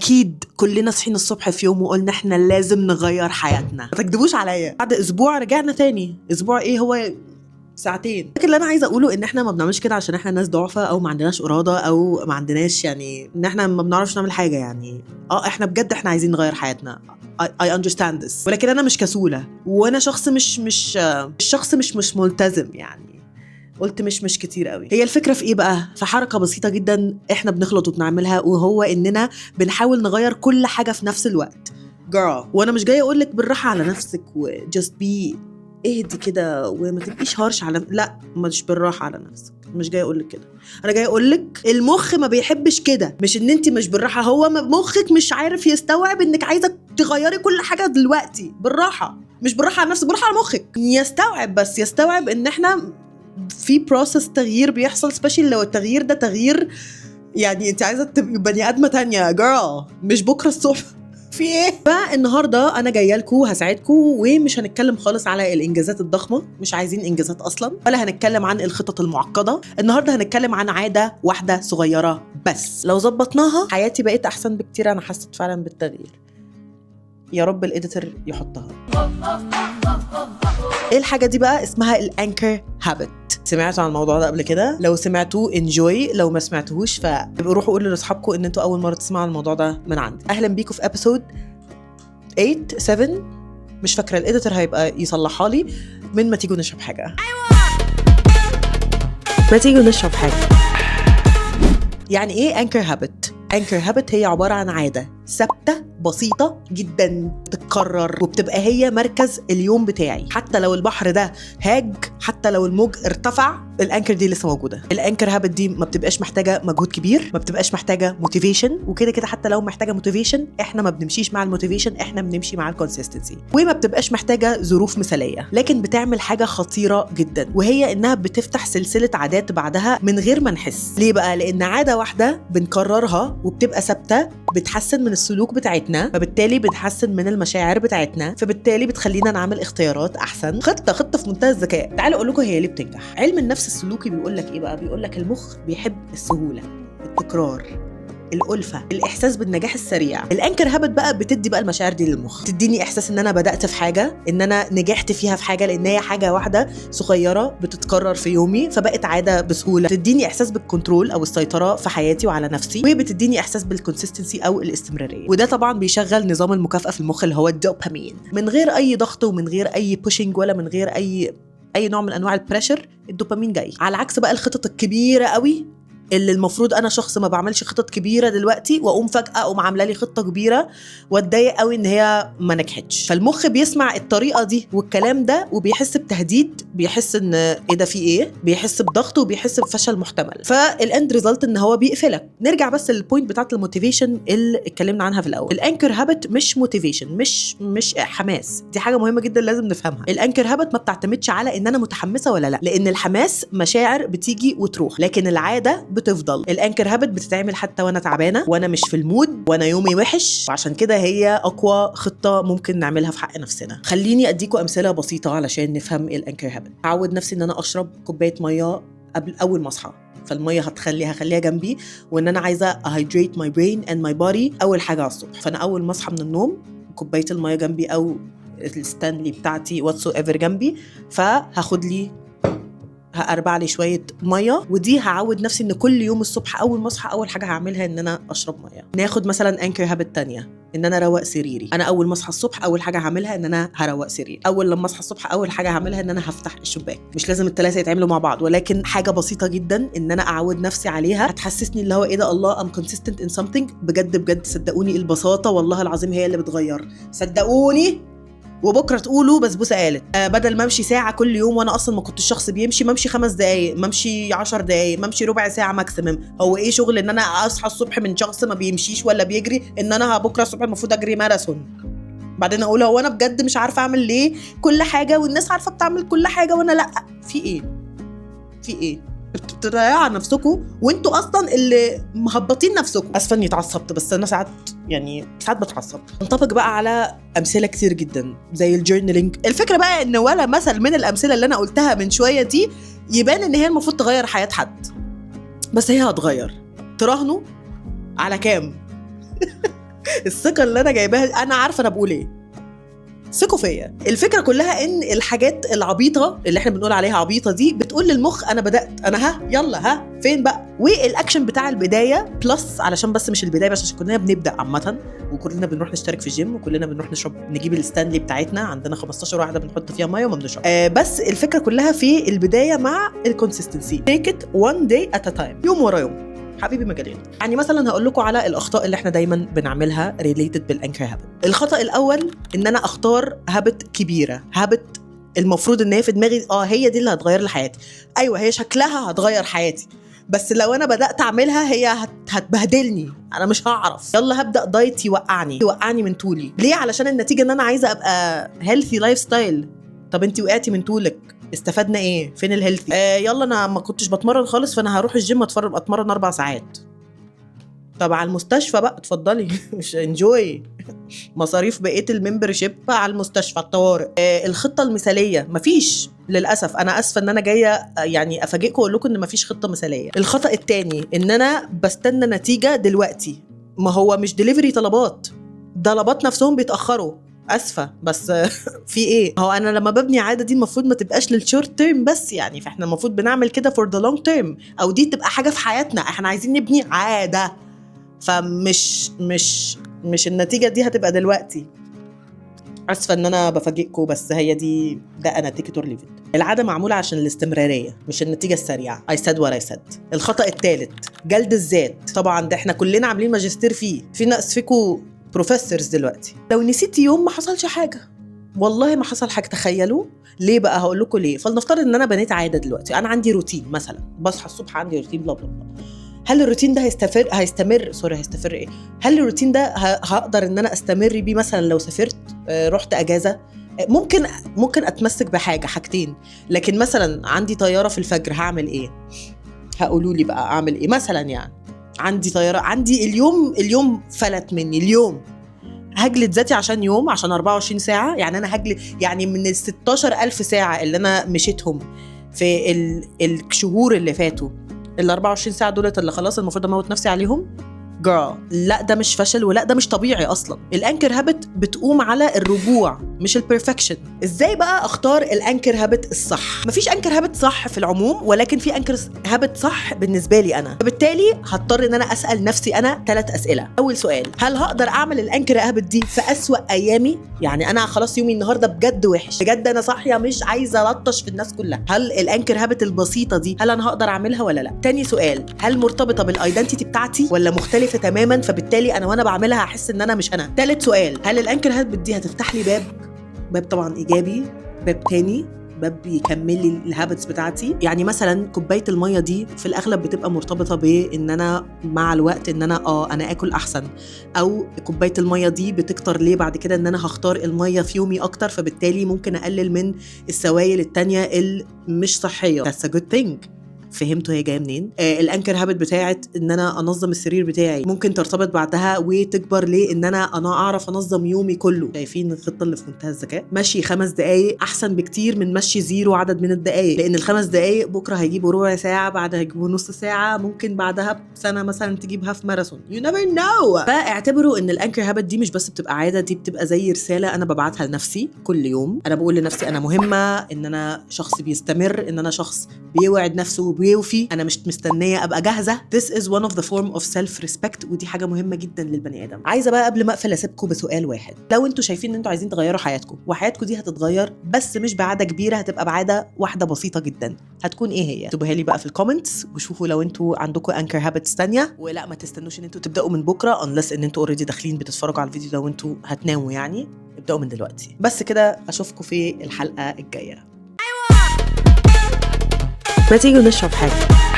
اكيد كلنا صحينا الصبح في يوم وقلنا احنا لازم نغير حياتنا. ما تكدبوش عليا، بعد اسبوع رجعنا تاني. اسبوع ايه؟ هو ساعتين. لكن اللي انا عايزه اقوله ان احنا ما بنعملش كده عشان احنا ناس ضعفة او ما عندناش اراده او ما عندناش، يعني ان احنا ما بنعرفش نعمل حاجه. يعني احنا بجد احنا عايزين نغير حياتنا، I understand this، ولكن انا مش كسوله، وانا شخص مش مش شخص مش ملتزم. يعني قلت مش كتير قوي. هي الفكرة في ايه بقى؟ في حركة بسيطة جدا احنا بنغلط وبنعملها، وهو اننا بنحاول نغير كل حاجة في نفس الوقت. girl، وانا مش جاية اقول لك بالراحة على نفسك و just be اهدي كده وما تبقيش harsh على، لا، مش بالراحة على نفسك، مش جاية اقول لك كده. انا جاية اقول لك المخ ما بيحبش كده. مش ان انت مش بالراحه، هو مخك مش عارف يستوعب انك عايزه تغيري كل حاجة دلوقتي. بالراحه، مش بالراحة على نفسك، بالراحة على مخك يستوعب، بس يستوعب ان احنا في process تغيير بيحصل، especially لو التغيير ده تغيير يعني انت عايزه تبقي بني ادمه تانية. girl، مش بكره الصبح، في ايه؟ فالنهارده انا جاية لكم هساعدكم، ومش هنتكلم خالص على الانجازات الضخمه، مش عايزين انجازات اصلا، ولا هنتكلم عن الخطط المعقده. النهارده هنتكلم عن عادة واحدة صغيرة بس لو ظبطناها حياتي بقت احسن بكتير. انا حسيت فعلا بالتغيير. يا رب ال editor يحطها. ايه الحاجة دي بقى؟ اسمها ال anchor habit. سمعتوا عن الموضوع ده قبل كده؟ لو سمعتوه enjoy، لو ما سمعتوهوش فابقوا روحوا قولوا لاصحابكم ان انتوا اول مرة تسمعوا عن الموضوع ده من عندي. اهلا بيكم في episode 8، 7، مش فاكره، ال editor هيبقى يصلحها لي، من ما تيجوا نشرب حاجه. ما تيجوا نشرب حاجه. يعني ايه anchor habit؟ anchor habit هي عبارة عن عادة ثابتة بسيطة جدا تتكرر وبتبقى هي مركز اليوم بتاعي، حتى لو البحر ده هاج، حتى لو الموج ارتفع، ال anchor دي لسه موجوده. ال anchor habit دي ما بتبقاش محتاجه مجهود كبير، ما بتبقاش محتاجه motivation، وكده كده حتى لو محتاجه motivation احنا ما بنمشيش مع ال motivation، احنا بنمشي مع ال consistency. وما بتبقاش محتاجه ظروف مثاليه، لكن بتعمل حاجة خطيرة جدا، وهي انها بتفتح سلسلة عادات بعدها من غير ما نحس. ليه بقى؟ لان عادة واحدة بنكررها وبتبقى ثابتة بتحسن من السلوك بتاعتنا، فبالتالي بتحسن من المشاعر بتاعتنا، فبالتالي بتخلينا نعمل اختيارات احسن. خطه خطه في منتهى الذكاء. تعالوا اقول لكم هي ليه بتنجح. علم النفس السلوكي بيقول لك ايه بقى؟ بيقول لك المخ بيحب السهوله، التكرار، الألفة، الإحساس بالنجاح السريع. ال anchor habit بقى بتدي بقى المشاعر دي للمخ، تديني إحساس إن أنا بدأت في حاجة، إن أنا نجحت فيها في حاجة، لأن هي حاجة واحدة صغيرة بتتكرر في يومي فبقت عادة بسهولة. تديني إحساس بال control أو السيطرة في حياتي وعلى نفسي، وبتديني إحساس بال consistency أو الاستمرارية، وده طبعا بيشغل نظام المكافأة في المخ اللي هو الدوبامين، من غير أي ضغط ومن غير أي pushing ولا من غير أي نوع من أنواع ال pressure. الدوبامين جاي. على عكس بقى الخطط الكبيرة قوي، اللي المفروض انا شخص ما بعملش خطط كبيرة دلوقتي، واقوم فجاة اقوم عامله لي خطه كبيرة واتضايق قوي ان هي ما نجحتش. فالمخ بيسمع الطريقة دي والكلام ده وبيحس بتهديد، بيحس ان ايه ده، في ايه، بيحس بضغط وبيحس بفشل محتمل، فال end result ان هو بيقفلك. نرجع بس لل point بتاعت ال motivation اللي اتكلمنا عنها في الاول. ال anchor habit مش motivation، مش حماس، دي حاجة مهمة جدا لازم نفهمها. ال anchor habit ما بتعتمدش على ان انا متحمسة ولا لا، لان الحماس مشاعر بتيجي وتروح، لكن العادة بتفضل. ال anchor habit بتتعمل حتى وانا تعبانه، وانا مش في ال mood، وانا يومي وحش، وعشان كده هي اقوى خطه ممكن نعملها في حق نفسنا. خليني اديكم امثلة بسيطة علشان نفهم ال anchor habit. اعود نفسي ان انا اشرب كوباية مية قبل اول ما اصحى، فالميه هخليها جنبي، وان انا عايزه hydrate my brain and my body اول حاجة على الصبح. فانا اول ما اصحى من النوم كوباية المية جنبي او الستانلي بتاعتي whatsoever جنبي، فهاخد لي هقربع لي شوية ميه، ودي هعود نفسي ان كل يوم الصبح اول ما اصحى اول حاجة هعملها ان انا اشرب ميه. ناخد مثلا anchor habit تانية، ان انا اروق سريري. انا اول ما اصحى الصبح اول حاجة هعملها ان انا هروق سريري. اول لما اصحى الصبح اول حاجة هعملها ان انا هفتح الشباك. مش لازم الثلاثة يتعملوا مع بعض، ولكن حاجة بسيطة جدا ان انا اعود نفسي عليها هتحسسني اللي هو ايه ده، الله، I'm consistent in something. بجد بجد صدقوني، البساطة والله العظيم هي اللي بتغير، صدقوني. وبكره تقولوا بسبوسه قالت. بدل ما امشي ساعة كل يوم وانا اصلا ما كنتش شخص بيمشي، ما امشي 5 دقائق، ما امشي 10 دقائق، ما امشي ربع ساعة maximum. هو ايه شغل ان انا اصحى الصبح من شخص ما بيمشيش ولا بيجري ان انا بكره الصبح المفروض اجري ماراثون؟ بعدين اقول هو انا بجد مش عارفه اعمل ليه كل حاجة والناس عارفه بتعمل كل حاجة وانا لا؟ في ايه؟ في ايه؟ بتضيعوا نفسكم وانتوا اصلا اللي مهبطين نفسكم. اسفه اني اتعصبت، بس انا ساعات يعني ساعات بتعصب. نطبق بقى على امثلة كتير جدا زي ال journaling. الفكرة بقى ان ولا مثل من الامثلة اللي انا قلتها من شوية دي يبان ان هي المفروض تغير حياة حد، بس هي هتغير. تراهنوا على كام؟ الثقة اللي انا جايباها، انا عارفه انا بقول ايه، ثقوا فيا. الفكرة كلها ان الحاجات العبيطه اللي احنا بنقول عليها عبيطه دي بتقول للمخ انا بدات، انا ها يلا ها فين بقى. والاكشن بتاع البداية plus، علشان بس مش البداية بس، عشان كلنا بنبدا عامة، وكلنا بنروح نشترك في الجيم، وكلنا بنروح نشرب نجيب الستانلي بتاعتنا، عندنا 15 واحدة بنحط فيها مية وما بنشرب. بس الفكرة كلها في البداية مع ال consistency. take it one day at a time، يوم ورا يوم حبيبي مجالين. يعني مثلا هقول لكم على الاخطاء اللي احنا دايما بنعملها related بال anchor habit. الخطا الاول ان انا اختار habit كبيره، habit المفروض ان هي في دماغي هي دي اللي هتغير لي حياتي. ايوه هي شكلها هتغير حياتي، بس لو انا بدات اعملها هي هتبهدلني، انا مش هعرف. يلا هبدا diet يوقعني من طولي. ليه؟ علشان النتيجة ان انا عايزه ابقى healthy lifestyle. طب انت وقعتي من طولك، استفدنا ايه؟ فين ال healthy؟ يلا انا ما كنتش بتمرن خالص، فانا هروح الجيم اتمرن 4 ساعات. طب على المستشفى بقى، اتفضلي، مش enjoy مصاريف بقية ال membership على المستشفى الطوارئ. الخطة المثالية مفيش للاسف. انا اسفه ان انا جاية يعني افاجئكم واقول لكم ان مفيش خطه مثاليه. الخطا الثاني ان انا بستنى نتيجة دلوقتي. ما هو مش دليفري طلبات، طلبات نفسهم بيتاخروا. اسفه بس في ايه؟ هو انا لما ببني عادة دي المفروض ما تبقاش لل short term بس يعني، فاحنا المفروض بنعمل كده for the long term، او دي تبقى حاجة في حياتنا. احنا عايزين نبني عاده، فمش مش مش النتيجة دي هتبقى دلوقتي. اسفه ان انا بفاجئكم، بس هي دي، ده انا take it or leave it. العادة معمولة عشان الاستمراريه، مش النتيجة السريعه. I said what I said. الخطا الثالث جلد الذات. طبعا ده احنا كلنا عاملين ماجستير فيه، في ناس فيكم professors دلوقتي. لو نسيتي يوم ما حصلش حاجه، والله ما حصل حاجه. تخيلوا ليه بقى؟ هقول لكم ليه. فلنفترض ان انا بنيت عادة دلوقتي، انا عندي روتين مثلا، بصحى الصبح عندي روتين blah blah blah. هل الروتين ده هيستفر هيستمر sorry هيستفر ايه؟ هل الروتين ده هقدر ان انا استمر بيه مثلا لو سافرت، رحت اجازه؟ ممكن اتمسك بحاجة حاجتين، لكن مثلا عندي طيارة في الفجر، هعمل ايه؟ هقولوا لي بقى اعمل ايه مثلا؟ يعني عندي طياره، عندي اليوم فلت مني اليوم، هجلد ذاتي عشان يوم؟ عشان 24 ساعة يعني؟ انا هجلد يعني من ال 16,000 ساعة اللي انا مشيتهم في الشهور اللي فاتوا، ال 24 ساعة دولت اللي خلاص المفروض اموت نفسي عليهم؟ girl، لا، ده مش فشل ولا ده مش طبيعي اصلا. ال anchor habit بتقوم على الرجوع مش ال perfection. ازاي بقى اختار ال anchor habit الصح؟ مفيش anchor habit صح في العموم، ولكن في anchor habit صح بالنسبة لي انا. فبالتالي هضطر ان انا اسال نفسي انا 3 اسئله. اول سؤال: هل هقدر اعمل ال anchor habit دي في اسوأ ايامي؟ يعني انا خلاص يومي النهارده بجد وحش، بجد انا صاحية مش عايزه الطش في الناس كلها، هل ال anchor habit البسيطة دي هل انا هقدر اعملها ولا لا؟ تاني سؤال: هل مرتبطة بال identity بتاعتي ولا مختلفة تماما، فبالتالي انا وانا بعملها هحس ان انا مش انا؟ تالت سؤال: هل ال anchor habit دي هتفتح لي باب، باب طبعا ايجابي، باب تاني، باب بيكمل لي ال habits بتاعتي؟ يعني مثلا كوباية المية دي في الاغلب بتبقى مرتبطة بان انا مع الوقت ان انا انا اكل احسن، او كوباية المية دي بتكتر ليه بعد كده ان انا هختار المية في يومي اكتر، فبالتالي ممكن اقلل من السوائل التانية اللي مش صحيه. that's a good thing. فهمتوا هي جاية منين؟ ال anchor habit بتاعت ان انا انظم السرير بتاعي ممكن ترتبط بعدها وتكبر ليه ان انا اعرف انظم يومي كله. شايفين الخطة اللي في منتهى الذكاء؟ مشي 5 دقائق احسن بكتير من مشي zero عدد من الدقائق، لان ال5 دقائق بكره هيجيبوا ربع ساعه، بعدها هيجيبوا نص ساعه، ممكن بعدها بسنة مثلا تجيب half marathon، you never know. فاعتبروا ان ال anchor habit دي مش بس بتبقى عاده، دي بتبقى زي رسالة انا ببعتها لنفسي كل يوم. انا بقول لنفسي انا مهمه، ان انا شخص بيستمر، ان انا شخص بيوعد نفسه وبيوفي، انا مش مستنيه ابقى جاهزه. this is one of the form of self respect، ودي حاجة مهمة جدا للبني ادم. عايزه بقى قبل ما اقفل اسيبكم بسؤال واحد: لو انتوا شايفين ان انتوا عايزين تغيروا حياتكم، وحياتكم دي هتتغير بس مش بعادة كبيره، هتبقى بعادة واحدة بسيطة جدا، هتكون ايه هي؟ اكتبوها لي بقى في ال comments، وشوفوا لو انتوا عندكم anchor habits تانية. ولا ما تستنوش ان انتوا تبداوا من بكره، unless ان انتوا already داخلين بتتفرجوا على الفيديو ده وانتوا هتناموا، يعني ابداوا من دلوقتي. بس كده، اشوفكم في الحلقة الجايه. ما تيجوا نشرب حاجة.